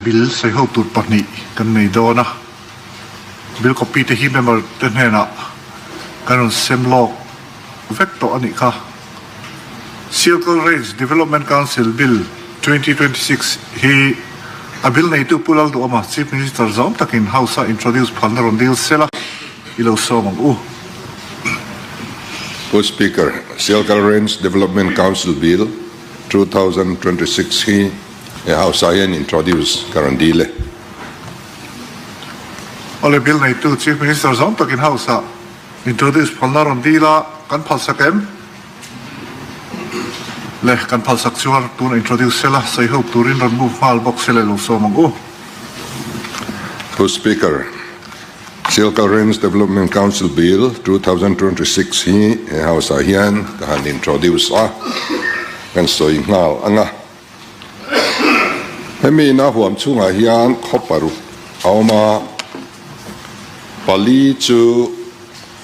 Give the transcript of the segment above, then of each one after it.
Bill sawiho tur pahnih kan nei dawn a, bill copy te hi member te hnenah kan rawn sem lawk vek tawh a nih kha. Sialkal Range Development Council Bill 2026 hi a bill neitu Pu Lalduhawma Chief Minister zawm takin House a introduce phalna rawn dil sela i lo sawm ang u. Pu Speaker, Sialkal Range Development Council Bill 2026 hi He house ah hian introduce ka rawn dil e. Awle bill neitu Chief Minister zawng takin house ah introduce phalna rawn dil a, kan phalsak em? Le kan phalsak chuan tuna introduce sela sawi hope turin rawn move nghal bawk se leh lo sawm ang u. Pu Speaker, Silka Range Development Council Bill 2026 hi he house ah hian ka han introduce a, kan sawi nghal ang a. Hemi ina huam chhungah hian khaw paruk a awm a, pali chu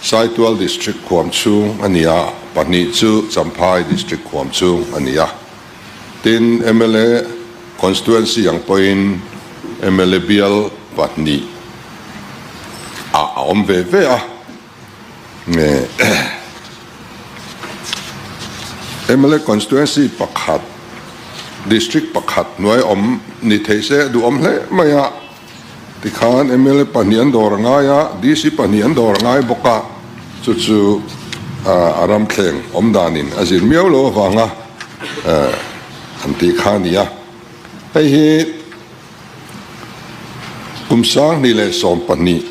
Saitual District huam chhung a ni a, pahnih chu Champhai District huam chhung a ni a. Tin, mla constituency ang pawhin mla bial pahnih ah a awm ve ve a. Mla constituency pakhat, district pakhat hnuai awm ni thei se a duhawm hle mai a, tikhan mla pahnih an dawr a ngai a, DC pahnih an dawr a ngai bawk a, chu chu a ramthleng awm danin a zir miau lo avanga an tih kha a ni a. Hei hi Kum 2012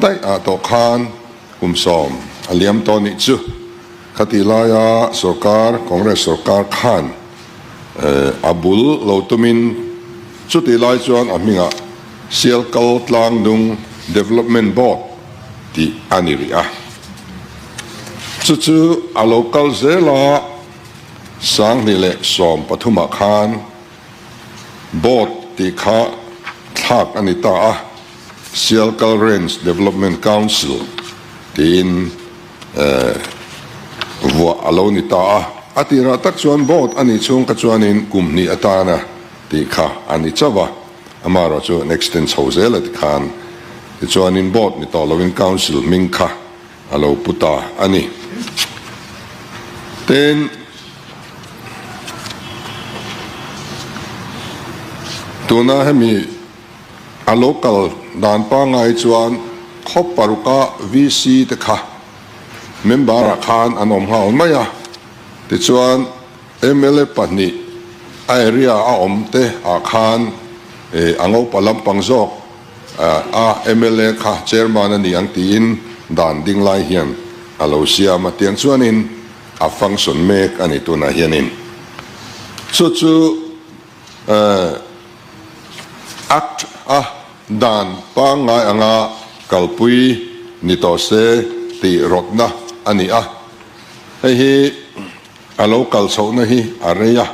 daih ah tawh khan kum sawm a liam tawh nih chu. Khatih laia sorkar, Congress sorkar khan a bul lo tumin chutih lai chuan a hmingah Sialkal Tlangdung Development Board tih a ni rih a. Chu chu a lo kal zel a, 2013 ah khan Board tih kha thlak a ni ta a, Sialkal Range Development Council tiin vuah a lo ni ta a. A tirah tak chuan Board a nih chhung kha chuanin kum hnih atana tih kha a ni chauh a, amaherawh chu an extend chho zel a tikhan tichuanin Board ni tawh loin Council hming kha a lo pu ta a ni. Tin, tuna hemi a lo kal dan pangngai chuan khaw paruka VC te kha member ah khan an awm nghal mai a, tichuan mla pahnih a area a awm te ah khan a ngopa lampang zawk A mla kha chairman a ni ang tiin dan ding lai hian a lo siam a, tiang chuanin a function mek a ni tunah hianin. Chu chu Act a dan pangngai anga kalpui ni tawh se tih rawtna a ni a, hei hi a lo kal chhohna hi a rei a,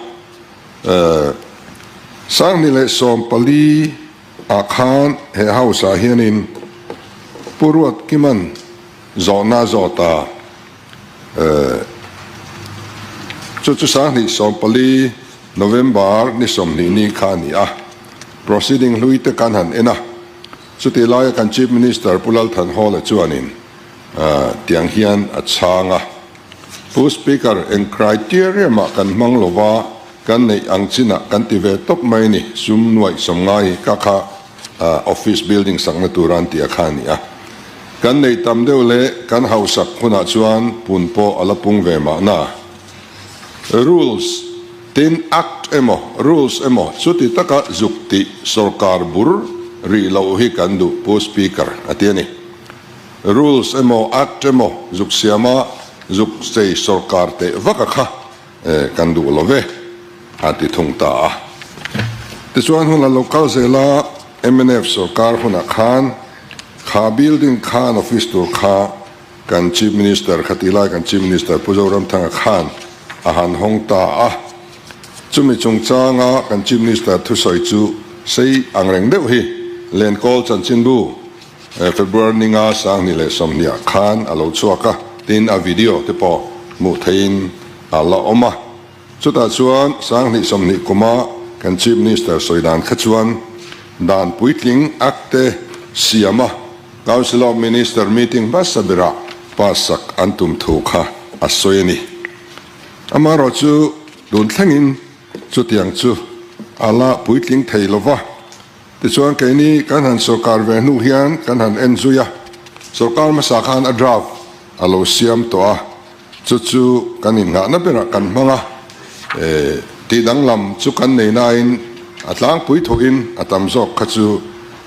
2014 Ah khan he house ah hianin Pu Ruat Kiman zawhna zawt a, chu chu 2014 November ni 20 ni kha a ni a, proceeding hlui te kan han en a, chutih laia kan Chief Minister Pu Lal Thanhawla chuanin tiang hian a chhang a, Pu Speaker, eng criteria mah kan hmang lova, Kan neih ang chinah kan ti ve tawp mai ni, sum nuaih sawmngai ka kha office building sakna tura an tih a kha a ni a. Kan neih tam deuh leh kan hausak hunah chuan pun pawh a la pung ve mahna. Rules tin act emaw rules emaw chuti taka zuk tih sorkar bur rih loh hi kan duh Pu Speaker a ti a ni. Rules emaw act emaw zuk siama zuk chei sorkar teh vak a kha Kan duh lo ve, a ti thung ta a. Tichuan hun a lo kal zel a, mnf sorkar hunah khan kha building khan office tur kha kan Chief Minister kha ti lai kan Chief Minister Pu Zoramthanga khan a han hawng ta a. Chumi chungchanga kan Chief Minister thusawi chu sei angreng deuh hi Lenkawl chanchinbu February ninga 2020 ah khan a lo chhuak a, tin a video te pawh hmuh theihin a la awm a. Chutah chuan 2020 kuma kan Chief Minister sawi dan kha chuan Dan puitling Act te siam a Council of Minister meeting hmasa berah pass sak an tum thu kha a sawi a ni. Amaherawhchu tun thlengin chutiang chu a la puitling thei lo va. Tichuan keini kan han sorkar ve hnu hian kan han en zui a, sorkar hmasa khan a draft a lo siam tawh a, Chu chu kan innghahna berah kan hmang a, tih danglam chu kan nei nain a tlangpui thuin a tam zawk kha chu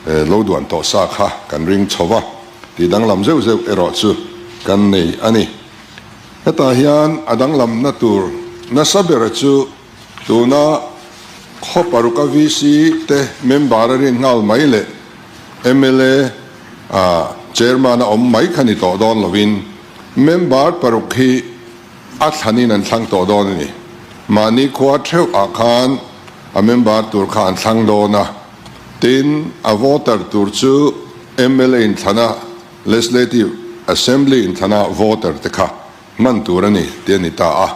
lo duan tawh sa kha kan ring chho va, tih danglam zeuh zeuh erawh chu kan nei a ni. Hetah hian a danglamna tur nasa bera chu tuna khaw paruka VC te member a rin nghal mai leh mla chairman a awm mai kha ni tawh dawn lovin, Member paruk hi a thlanin an thlang tawh dawn a ni. Mahni khua theuh ah khan a member tur kha an thlang dawn a, tin a voter tur chu mla inthlana Legislative Assembly inthlana voter te kha hman tur a ni tih a ni ta a,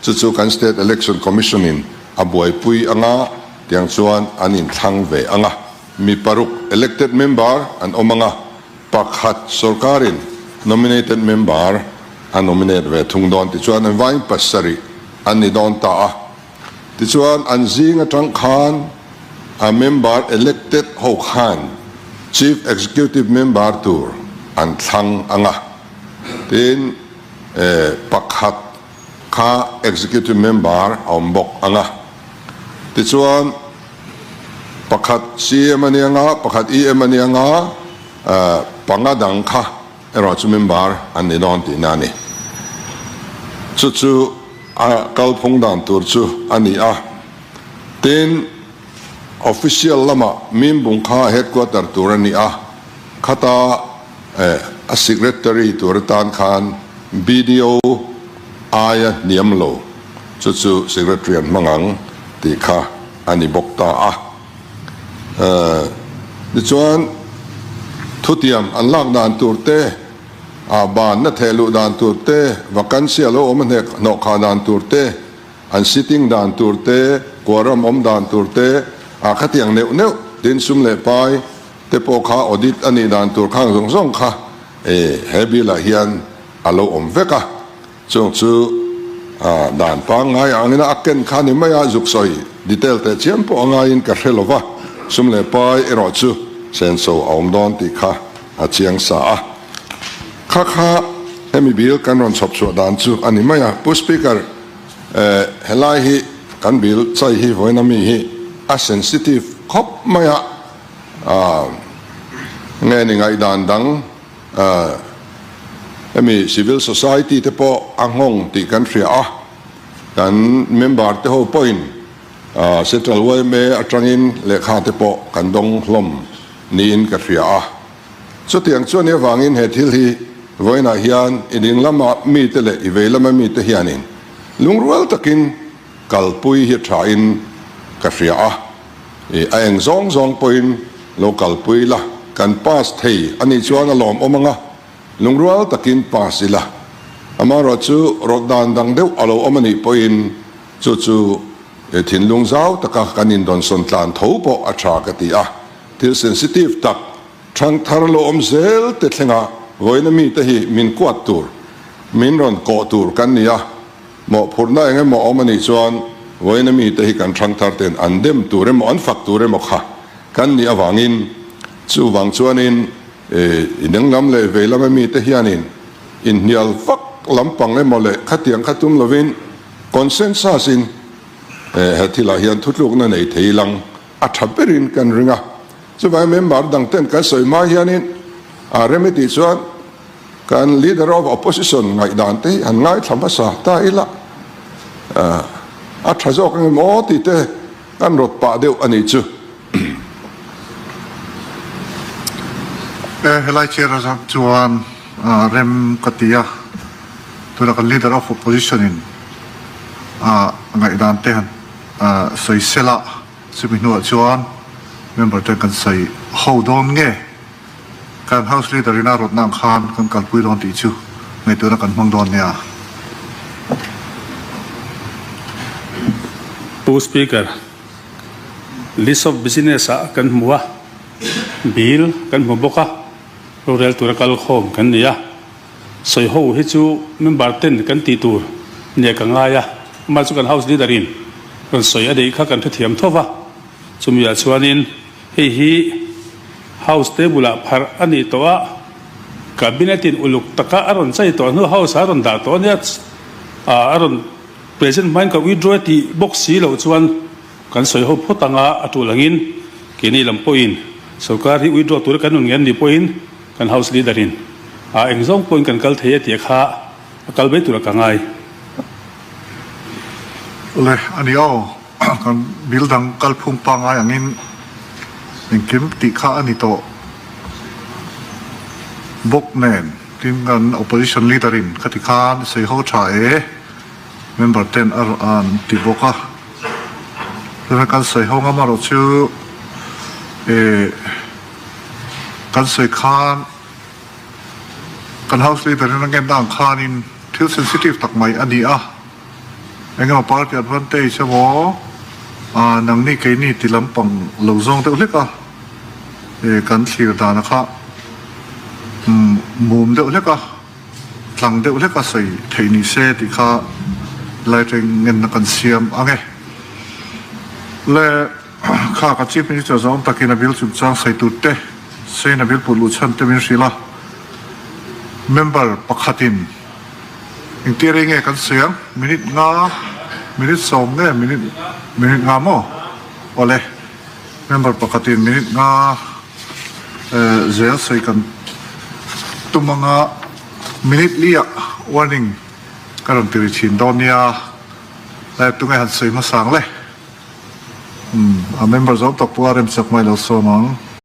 chu chu kan State Election Commission in a buaipui anga tiang chuan an inthlang ve anga mi paruk elected member an awm anga. Pakhat sorkarin nominated member a nominate ve thung dawn tichuan an vain pasarih an ni dawn ta a. Tichuan an zing atang khan a member elected ho khan Chief Executive member tur an thlang ang a. Tin pakhat kha Executive member a awm bawk ang a. Tichuan pakhat CM a nia nga, pakhat EM a nia nga, panga dang kha erawh chu member an ni dawn tihna a ni. Chu chu a kalphung dan tur chu a ni a. Tin, official lamah Mimbung kha headquarter tur a ni a, khata a secretary tur atan khan BDO aia hniam lo chu chu secretary an hmang ang tih kha a ni bawk ta a. Tichuan, thutiam an lak dan tur te, a banna theh luh dan tur te, vacancy a lo awm a hnek hnawhkhah dan tur te, an sitting dan tur te, quorum awm dan tur te, a khatiang neuh neuh tin sum leh pai te pawh kha audit a nih dan tur khang zawng zawng kha he bill ah hian a lo awm vek a. Chung chu dan pangngai angin a ken kha ni mai a, zuk sawi detail teh chiam pawh a ngaiin ka hre lo va, sum leh pai erawh chu senso a awm dawn tih kha a chiang sa a. Kha kha hemi bill kan rawn chhawp chhuah dan chu a ni mai a. Pu Speaker, helai hi kan bill chai hi vawiin ami hi a sensitive khawp mai a, nge ni ngaihdan dang, Hemi civil society te pawh a nghawng tih kan hria a, kan member te ho pawhin Central yma atangin lehkha te pawh kan dawng hlawm niin ka hria a. Chutiang chuan i avangin he thil hi vawiinah hian i ding lama mite leh i vei lama mite hianin lungrual takin kalpui hi thain ka hria a. I a eng zawng zawng pawhin lo kalpui ila, kan pass thei a nih chuan a lawmawm ang a, lungrual takin pass ila. Amaherawh chu rawt dan dang deuh a lo awm a nih pawhin chu chu thinlung zau taka kan indawnsawn tlan tho pawh a tha ka ti a, thil sensitive tak thangthar lo awm zel te thlenga vawiina mite hi min kuat tur, min rawn kawh tur kan ni a. Mawhphurhna eng emaw awm a nih chuan vawiina mite hi kan thangthar ten an dem tur emaw an fak tur emaw kha kan nih avangin chuvang chuanin i danglam leh vei lama mite hianin inhnial vak lampang emaw leh khatiang kha tum lovin consensus in he thilah hian thutlukna nei thei lang a tha berin kan ring a. Chuvangin member dang ten kan sawi hma hianin a rem i tih chuan Kan Leader of Opposition ngaihdan te hi han ngaithla hmasa ta ila, a tha zawk ang em aw tih te kan rawt pah deuh a nih chu. E, helai chair azang chuan rem ka ti a, tuna kan Leader of Opposition in ngaihdan te han sawi sela, chumi hnuah chuan member ten kan sawi ho dawn nge? Kan House Leader in a rawtna ang khan kan kalpui dawn tih chu ngaihtuahna kan hmang dawn nia. Pu Speaker, List of Business ah kan hmu a. Bill kan hmu bawk a, rorel tura kal khawm kan ni a. Sawi ho hi chu member ten kan tih tur nia ka ngai a, amah chu kan House Leader in rawn sawi a neih kha kan hrethiam tho va. Chumi ah chuanin hei hi House table ah pharh a nih tawh a, Cabinet in uluk taka a rawn chai tawh hnu House ah a rawn dah tawh a nia, a rawn present hmain ka withdraw e tih bawk si loh chuan kan sawi ho phawt anga a tul angin keini lam pawhin sorkar hi withdraw tura kan rawn ngen ni pawhin kan House Leader in a eng zawng pawhin kan kal thei e tih kha a kal mai tura ka ngai. Le a ni aw. Kan bill dang kalphung pangngai angin engkim tih kha a ni tawh bawk nen tin kan opposition leader in khati khan sawi ho tha e member ten a an ti bawk a chuan kan sawi ho ngam erawh chu eh kan sawi khan kan house leader in a ngen ang khanin thil sensitive tak mai a ni a. Engemaw party advantage emaw ah nangni keini ti lampang lo zawng deuh hlek a eh kan thlir dana kha mum deuh hlek a tlang deuh hlek a sawi theih ni se tih kha lai teng ngenna kan siam ang e. Le kha ka Chief Minister zawng takin a bill chungchang sawi tur te sawiin a bill put luh chhan te min hrilh a member pakhatin Engtir ei nge kan sawi ang? Minute nga, minute sawm nge minute minute nga maw? Awle, member pakhatin minute nga eh zel sawi kan tum anga minute li ah warning ka rawn ti ri thin dawn nia. Eh tunge han sawi hmasa ang le? Umm a member zawng tak pawh a remchak mai lo sawm ang.